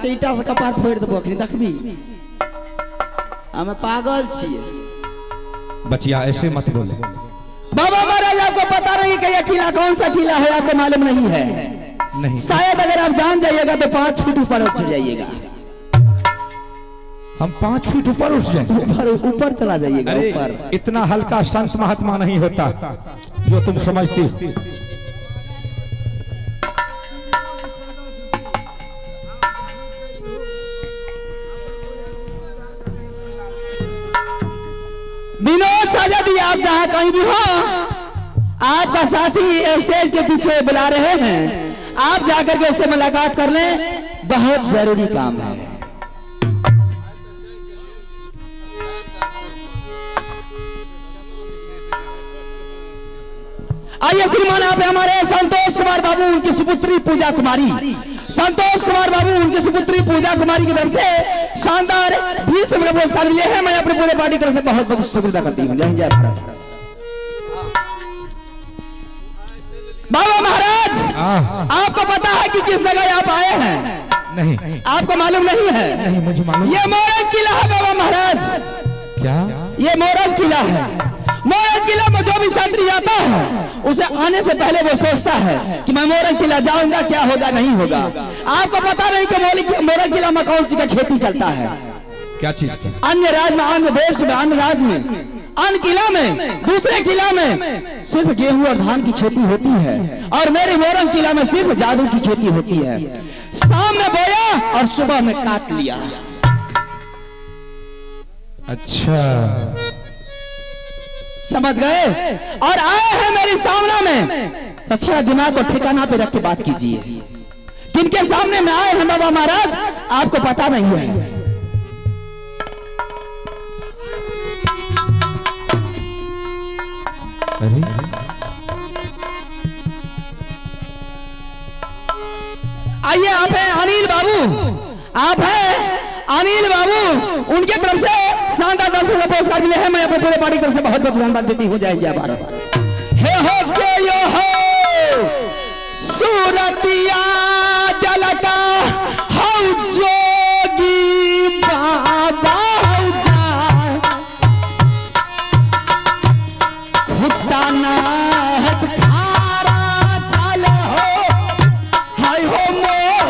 ईटा से कपार फोड़ देबो अखनी देखबी। हम पागल छिए। बचिया ऐसे मत बोले। बाबा महाराज आपको पता नहीं कि यह किला कौन सा किला है, आपको मालूम नहीं है। नहीं, शायद अगर आप जान जाइएगा तो 5 फीट ऊपर उठ जाइएगा। हम 5 फीट ऊपर उठ जाएंगे? ऊपर ऊपर चला जाइएगा ऊपर। इतना हल्का संत महात्मा नहीं होता जो तुम समझती हो। विनोद साजा जी आप जहां कहीं भी हो, आपका साथी स्टेज के पीछे बुला रहे हैं, आप जाकर के उससे मुलाकात कर लें, बहुत जरूरी काम है। आइए श्रीमान आप हमारे संतोष कुमार बाबू उनकी सुपुत्री पूजा कुमारी, संतोष कुमार बाबू उनकी सुपुत्री पूजा कुमारी की तरफ से शानदार 20 रुपए पुरस्कार मिले हैं। मैं अपने पूरे पार्टी की तरफ से बहुत बहुत शुक्रिया करती हूँ। जय जय भारत। बाबा महाराज आपको पता है कि किस जगह आप आए हैं? नहीं। आपको मालूम नहीं है? नहीं मुझे मालूम। ये मोरंग किला है बाबा महाराज। क्या? ये मोरंग किला है। मोरंग किला में जो भी छात्री आता है उसे आने से पहले वो सोचता है कि मैं मोरंग किला जाऊंगा, क्या होगा नहीं होगा। आपको पता नहीं कि मोरंग किला में कौन सी का खेती चलता है। क्या चीज? अन्य राज्य में, अन्य देश में, अन्य राज्य में, अन्य किला में, दूसरे किला में सिर्फ गेहूं और धान की खेती होती है और मेरे मोरंग किला में सिर्फ जादू की खेती होती है। शाम में बोया और सुबह में काट लिया। अच्छा समझ गए? और आए हैं मेरे सामने में तो थोड़ा दिमाग को ठिकाना पे रख के बात कीजिए। किनके सामने में आए हैं बाबा महाराज आपको पता नहीं है। अरे आइए आप हैं अनिल बाबू, आप हैं अनिल बाबू, उनके तरफ से शानदार 10 रुपए पुरस्कार मिले हैं। मैं अपने पूरे पार्टी की तरफ से बहुत बहुत धन्यवाद देती हूँ। जय जय भारत। हे हो के यो हो सूरतिया जलका हौ जोगी बाबा हौ जा खुट्टा नाहत खारा चल हो हाय हो मोरंग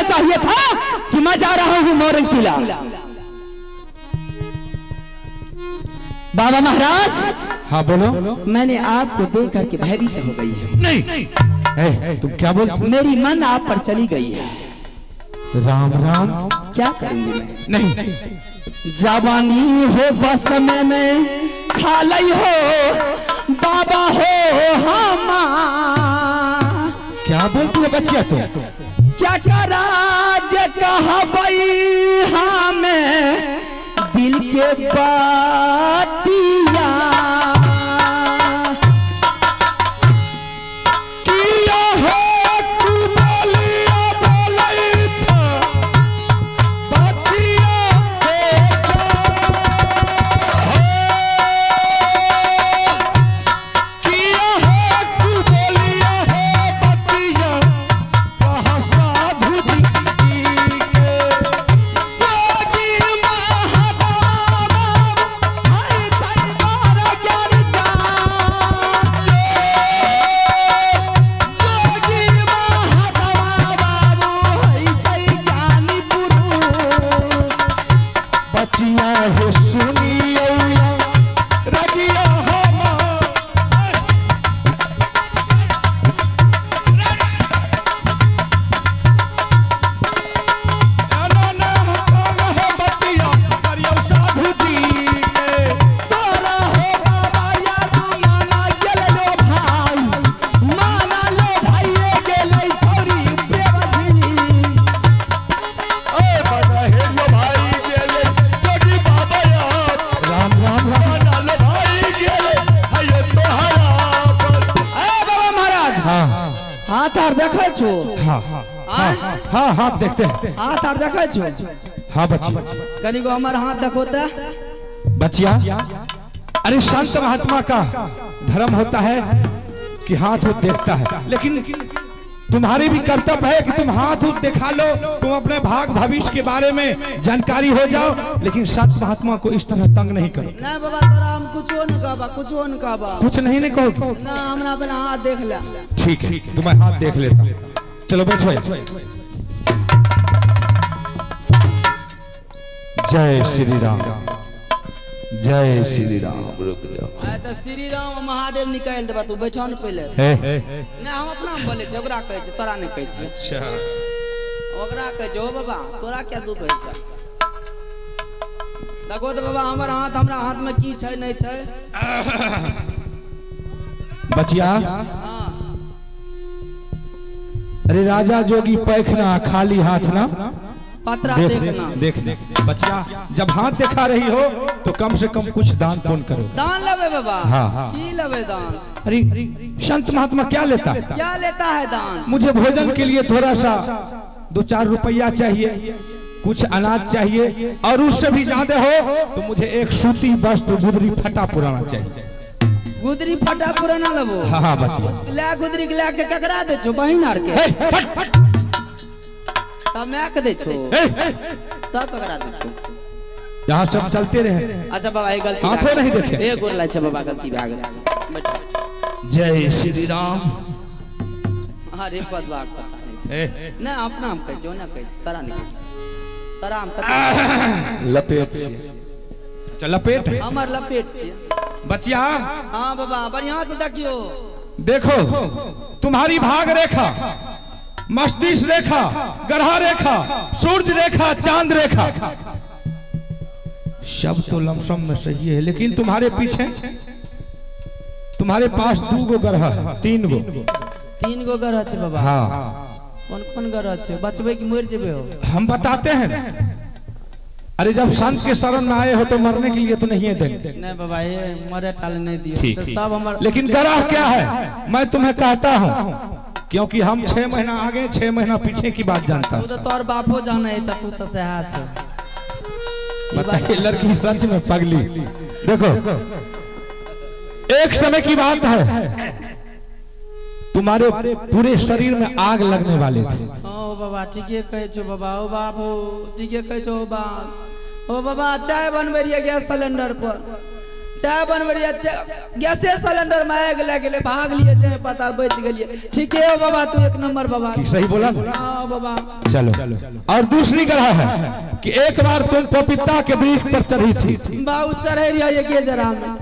चाहिए था कि मैं जा रहा हूं मोरंग किला। बाबा महाराज हाँ बोलो। मैंने आपको देख करके भयभीत हो गई है। नहीं ए, तुम क्या बोल? मेरी मन आप पर चली गई है। राम राम क्या करूंगी मैं? नहीं जवानी हो बस में छालई हो बाबा हो हमा। क्या बोलती है बच्चिया तुम? क्या क्या राज कहबई हमें दिल के बातिया। हाथ आर देखै छो? हाँ हाँ हाँ, हाथ देखते हैं। हाथ आर देखै छो? हाँ बच्चिया। कनिको हमर हाथ देखो त। बच्चिया, अरे संत महात्मा का धर्म होता है कि हाथ वो देखता है, लेकिन तुम्हारी भी कर्तव्य है कि तुम हाथ उठ दिखा लो, तुम अपने भाग भविष्य के बारे में जानकारी हो जाओ, लेकिन संत महात्मा को इस तरह तंग नहीं करो। नहीं बाबा, तोरा हम कुछो न कहबा, कुछो न कहबा। कुछ नहीं नहीं कहोगे? ना, हमरा अपना हाथ देख ले। ठीक है, तुम्हें हाथ देख लेता। चलो बैठो। जय श्री राम, जय श्री राम। रुक जाओ। तऽ श्री राम महादेव निकालि देबा, तू बैठो ने पहिले। नहि, हम अपना मे बोलै छियै, ओकरा कहै छियै, तोरा नहि कहै छियै। अच्छा, ओकरा कहै छियै। ओ बाबा, तोरा क्या दुख होइ छै? देखो तऽ बाबा, हमर हाथ, हमरा हाथ में की छै नहि छै। बचिया, अरे राजा जोगी पैखना खाली हाथ ना पतरा देख, देखना। देख देख बचिया, जब हाथ दिखा रही हो तो कम से कम कुछ दान पुण्य करो। दान लेबे बाबा? हाँ हाँ। की लेबे दान? अरे संत महात्मा क्या लेता है? क्या लेता है दान? मुझे भोजन के लिए थोड़ा सा 2-4 रुपया चाहिए, कुछ अनाज चाहिए, और उससे भी ज्यादा हो तो मुझे एक सूती वस्त्र गुदरी फटा पुराना चाहिए। गुदरी फटा पुराना लेबो? हाँ हाँ बचिया। ले गुदरी के ले के ककरा दै छो? बहिन आर के? तब मैं के दै छो? तब ककरा दै छो? यहाँ सब चलते रहे। अच्छा बाबा, ये गलती हाथों नहीं देखे। एक गोर लाई छे बाबा, गलती भए गेल। जय श्री राम। अरे पदवा पता नहीं। ना अपना हम कहै छियै, ओना कहै छियै, तोरा नहि कहै छियै। तोरा हम लपेट से। अच्छा लपेट है। हमर लपेट छियै। बचिया। हाँ बाबा, बढ़िया से देखियो। देखो, तुम्हारी भाग रेखा, मस्तिष्क रेखा, ग्रह रेखा, सूर्य रेखा, चांद रेखा, सब तो लमसम में सही है, लेकिन तुम्हारे पीछे, तुम्हारे पास 2 गो ग्रह, 3 गो। 3 गो ग्रह छै बाबा? हाँ। कौन कौन ग्रह छै? बचबै कि मरि जेबै हो? हम बताते हैं। अरे जब संत के शरण में आए हो तो मरने के लिए तो नहीं है देंगे। नहीं बाबा, ये मरे टाले नहीं दिए तो सब हमारे। लेकिन ग्रह क्या है मैं तुम्हें कहता हूँ, क्योंकि हम 6 महीना आगे 6 महीना पीछे की बात जानता हूँ। तू तो तोर बापो जाने है, तू तो सहा छे। बताइए, लड़की सच में पगली। देखो, एक समय की बात है, तुम्हारे पूरे शरीर में आग लगने वाले थे। ओ बाबा, ठीके कहै छो बाबा। ओ बाबू, ठीके कहै छो बाबा। ओ बाबा, चाय बनबै रहियै गैस सिलेंडर पर, चाय बनबै रहियै, गैसे सिलेंडर में आगि लागि गेलै, भाग लिए चाय पता बचि गेलियै। ठीके हो बाबा, तू एक नंबर बाबा। की सही बोला? हाँ बाबा। चलो, और दूसरी ग्रह है कि एक बार तुम पपीता के वृक्ष पर चढ़ी थी। बाबू चढ़े रहियै एक जरा में,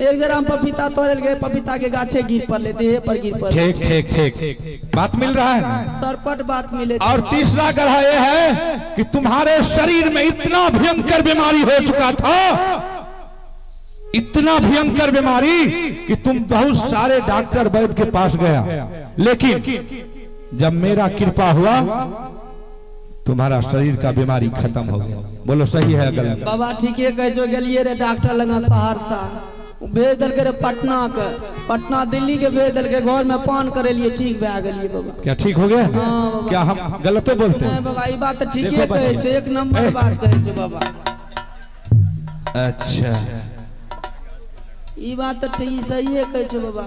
एक जरा हम पपीता तोड़े गए, पपीता के गाछे गिर पड़ले, देह पर गिर पड़ले। ठीक ठीक ठीक, बात मिल रहा है ना? सरपट बात मिले। और तीसरा ग्रह यह है कि तुम्हारे शरीर में इतना भयंकर बीमारी हो चुका था, इतना भयंकर बीमारी कि तुम बहुत सारे डॉक्टर वैद्य के पास गया, लेकिन जब मेरा कृपा हुआ तुम्हारा शरीर का बीमारी खत्म हो गया। बोलो सही है गलत? बाबा ठीके कहै छो। गेलियै रे डॉक्टर लग सहरसा, भेज देलकै रे पटना के, पटना दिल्ली के भेज देलकै, घर में पान करेलियै, ठीक भए गेलियै बाबा। क्या ठीक हो गया? हाँ। क्या हम गलतो बोलते हैं? बाबा, ई बात ठीके कहै छो, एक नंबर बात कहै छो बाबा। अच्छा, ई बात तो ठीक सही है कहै छो बाबा।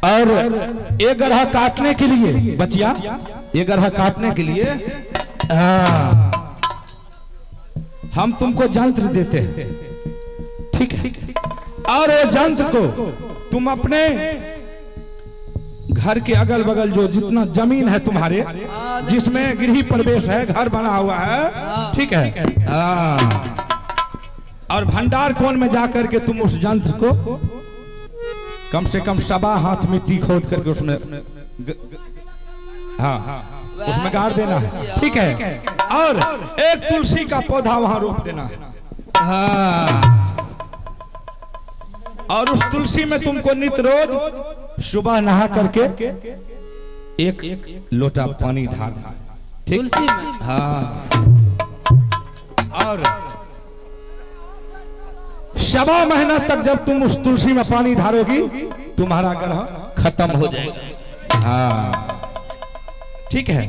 और एक ग्रह काटने के लिए बचिया, एक ग्रह काटने के लिए हम तुमको यंत्र देते हैं, ठीक है? और वो यंत्र को तुम अपने घर के अगल बगल जो जितना जमीन है तुम्हारे, जिसमें गृह प्रवेश है, घर बना हुआ है, ठीक है, और भंडार कोण में जाकर के तुम उस यंत्र को कम से कम 1.25 हाथ मिट्टी खोद करके उसमें, हाँ, उसमें गाड़ देना है, ठीक है? और एक तुलसी का पौधा वहां रोप देना है, हाँ, और उस तुलसी में तुमको नित रोज सुबह नहा करके एक लोटा पानी ढालना, ठीक? तुलसी में, हाँ। और 1.25 महीना तक जब तुम उस तुलसी में पानी ढारोगी, तुम्हारा ग्रह खत्म हो जाएगा। हाँ, ठीक है।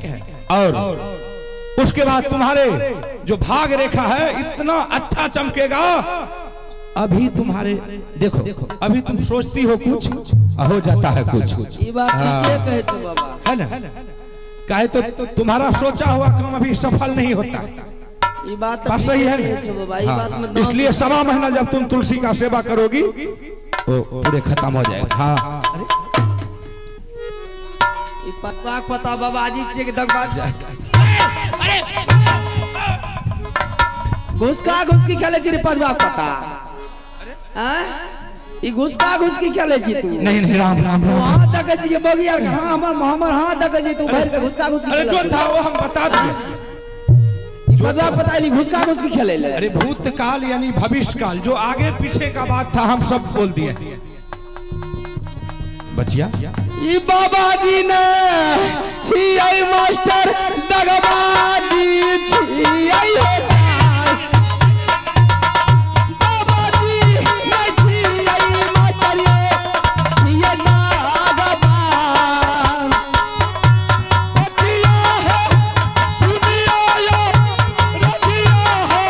और उसके बाद तुम्हारे जो भाग रेखा है इतना अच्छा चमकेगा। अभी तुम्हारे देखो, अभी तुम सोचती हो कुछ, हो जाता है कुछ। ई बात ठीके कहै छौ बाबा, है ना? काहे तो तुम्हारा सोचा हुआ काम अभी सफल नहीं होता। ई बात बात सही है ठीके ना? कहै छौ बाबा, ई बात में दाम। इसलिए 1.25 महीना जब तुम तुलसी का सेवा करोगी वो पूरे खत्म हो जाएगा। हाँ, ई पता पता बाबाजी छियै कि दगबाज। घुसका घुसकी खेलै छी रे पदुआ पता। आँय? ई घुसका घुसकी खेलै छी तू? नहीं नहीं, राम राम राम। हाथ देखै छी मोगी यार, हाँ हमर हमर हाथ देखै छी तू भरि के घुसका घुसकी। अरे जो था वो हम बता दिए। पदुआ पता ई घुसका घुसकी खेलै ले। अरे भूतकाल यानी भविष्य काल, जो आगे पीछे का बात था हम सब बोल दिए बचिया। ई बाबाजी ने छियै मास्टर दगबाजी छियै हो बाबाजी ने छियै मास्टर यो छियै दगबाज। बचिया हो सुनियो यो रखियो हो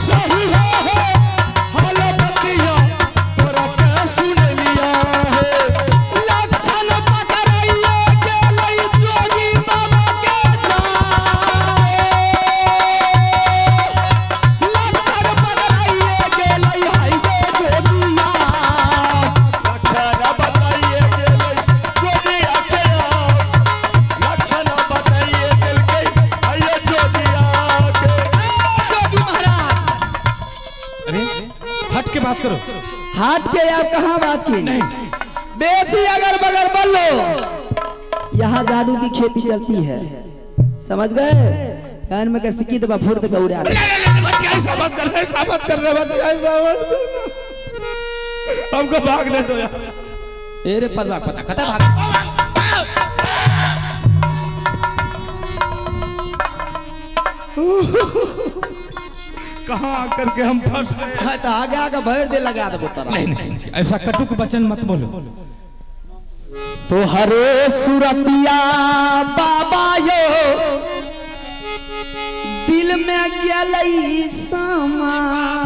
सही हो हाल बचिया तोरा के सुन लिया है। लक्षण पकड़ैया गेलै जोगी बाबा के जाए। लक्षण पकड़ैया गेलै हाय गे जोगिया। लक्षण बताइए गेलै जोगिया के, लक्षण बताइए गेलकै अये जोगिया के। जोगी महाराज, अरे हट के बात करो। हाथ के आप कहाँ बात की? नहीं बेसी अगर बगर बोल लो, यहाँ जादू की खेती चलती है, समझ गए? कान में के सिक्की दबा फुर्द का उड़ा दे। बचिया ऐसा बात कर रहे, ऐसा बात कर रहे बचिया, ऐसा बात कर रहे। हमको भागने दो यार। ए रे पदुआ पता कता भाग। कहाँ आकर के हम फंस गए। हाँ तो आगे आगे भर दे लगा देबो तोरा। नहीं नहीं, ऐसा कटुक वचन मत बोलो। तो हरे सुरतिया बाबा यो दिल में गेलै समा।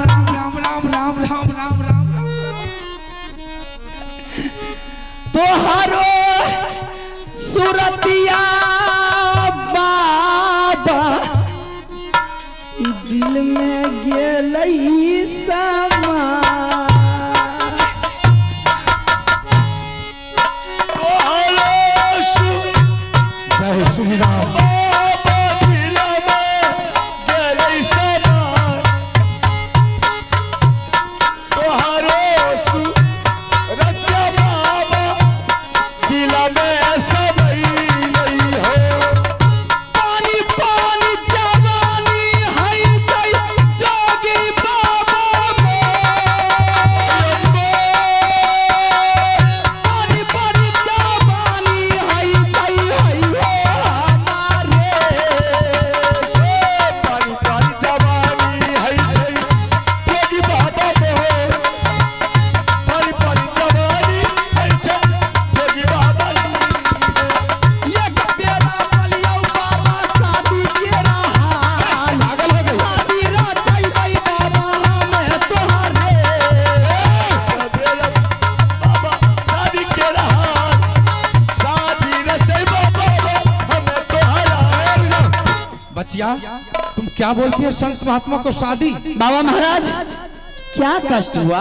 राम राम राम राम राम राम। तो हरो सुरतिया बाबा दिल में गेलै समा। जय श्री राम। बाबा दिल में गेलै समा। तोहरो सुरतिया बाबा दिल में समैलै हो। पानी पानी जवानी है छै जोगी बाबा मोर। पानी पानी जवानी है छै है हो हमारे। पानी पानी जवानी है छै जोगी बाबा मोर। पानी पानी जवानी है छै जोगी बाबा। एक बेरा बोलियौ बाबा शादी के रहा पागल हो गई। शादी रचैबै बाबा हमे तोहरे। बाबा शादी के रहा, शादी रचैबो बाबा हमें तोहरा। बचिया तुम क्या बोलती है संत महात्मा को शादी? बाबा महाराज क्या कष्ट हुआ,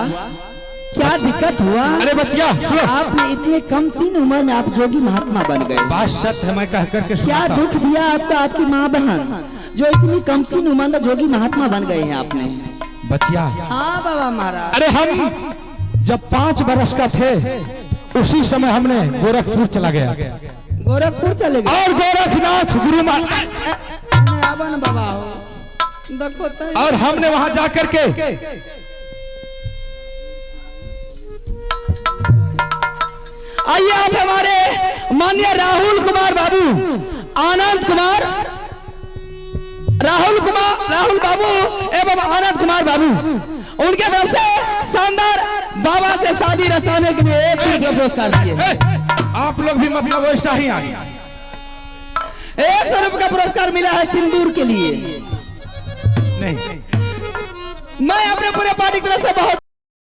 क्या दिक्कत हुआ? अरे बचिया सुनो, आपने इतने कम सीन उम्र में आप जोगी महात्मा बन गए। बात सत्य है, मैं कह करके क्या सुनाता हूँ। दुख दिया आपको आपकी माँ बहन, जो इतनी कम सीन उम्र में जोगी महात्मा बन गए हैं आपने? बचिया, हाँ बाबा महाराज। अरे हम जब 5 बरस का थे उसी समय हमने गोरखपुर चला गया गोरखपुर चले गए और गोरखनाथ गुरु महाराज, आवन बाबा हो देखो तो। और हमने वहां जाकर के आइए आप हमारे माननीय राहुल कुमार बाबू, आनंद कुमार, राहुल कुमार, राहुल बाबू एवं आनंद कुमार बाबू, उनके तरफ से शानदार बाबा से शादी रचाने के लिए 100 रुपये पुरस्कार दिए। आप लोग भी मतलब वैसा ही आए। 100 रुपए का पुरस्कार मिला है सिंदूर के लिए। नहीं, मैं अपने पूरे पार्टी की तरफ से बहुत